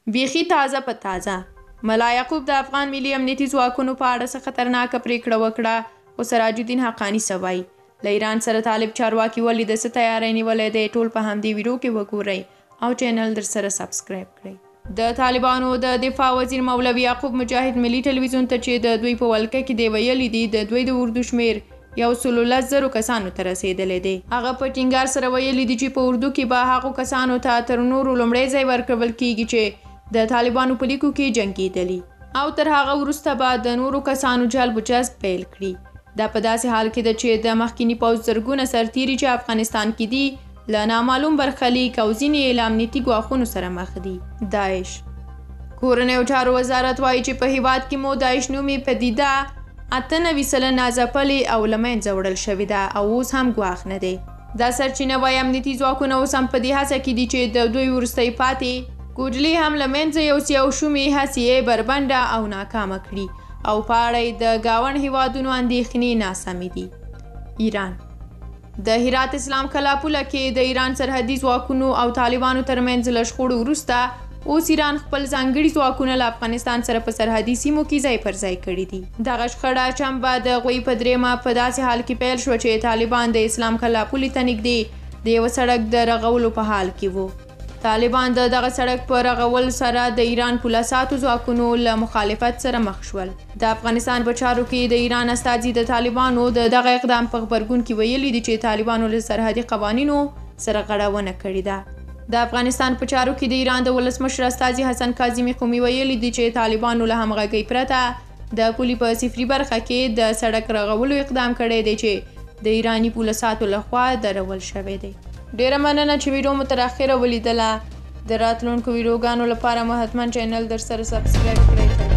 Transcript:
بیخي تازه په تازه. ملا یعقوب د افغان ملي امنیتي ځواکونو په اړه څه خطرناکه پرېکړه وکړه، خو سراج الدین حقاني څه وایي؟ له ایران سره طالب چارواکي ولې د څه تیاری نیولی دی؟ ټول په همدې ویډیو کې وګورئ او چینل درسره سبسکرایب کړئ. د طالبانو د دفاع وزیر مولوي یعقوب مجاهد ملي ټلویزیون ته چې د دوی په ولکه کې دی ویلي دي، د دوی د اردو شمېر 110,000 کسانو ته رسېدلی دی. هغه په ټینګار سره ویلي دي چې په اردو کې به هغو کسانو ته تر نورو لومړی ځای ورکول کیږي چې د طالبانو په لیکو کې جنګېدلي او تر هغه وروسته به د نورو کسانو جلب و جذب پیل کړي. دا په داسې حال کې ده چې د مخکیني پوځ زرګونه سرتیري چې افغانستان کې دي له نامعلوم برخلیک او ځینې یې له امنیتي ګواښونو سره مخ دي. داعش کورنیو چارو وزارت وایي چې په هیواد کې مو داعش نومې پدیده 98% ځپلې او له منځه وړل شوې ده او اوس هم ګواښ نه دی. دا سرچینه وایي امنیتي ځواکونه اوس هم په دې هڅه کې دي چې د دوی وروستۍ پاتې کوډلې هم له منځه یوسي او شومې هڅې یې بربنډه او ناکامه کړي او په اړه یې د ګاونډ هیوادونو اندېښنې ناسمې دي. ایران د هرات اسلام کلا پوله کې د ایران سرحدي ځواکونو او طالبانو ترمنځ له شخړو وروسته اوس ایران خپل ځانګړي ځواکونه له افغانستان سره په سرحدي سیمو کې ځای پر ځای کړي دي. دغه شخړه شنبه د غویي په درېیمه په داسې حال کې پیل شوه چې طالبان د اسلام کلا پولې ته نږدې د یوه سړک د رغولو په حال کې وو. طالبان د دغه سړک په رغول سره د ایران پوله ساتو ځواکونو له مخالفت سره مخ شول. د افغانستان په چارو کې د ایران استازي د طالبانو د دغه اقدام په غبرګون کې ویلي دي چې طالبانو له سرحدي قوانینو سره غړونه کړې ده. د افغانستان په چارو کې د ایران د ولسمشر استازي حسن کاظمي قمي ویلي دي چې طالبانو له همغږۍ پرته د پولې په صفري برخه کې د سړک رغولو اقدام کړی دی چې د ایراني پوله ساتو لخوا درول شوی دی. ډیره مننه چې ویډیو مو تر اخره ولیدله. د راتلونکو ویډیوګانو لپاره مو حتما چینل در سره سبسکرایب کړئ.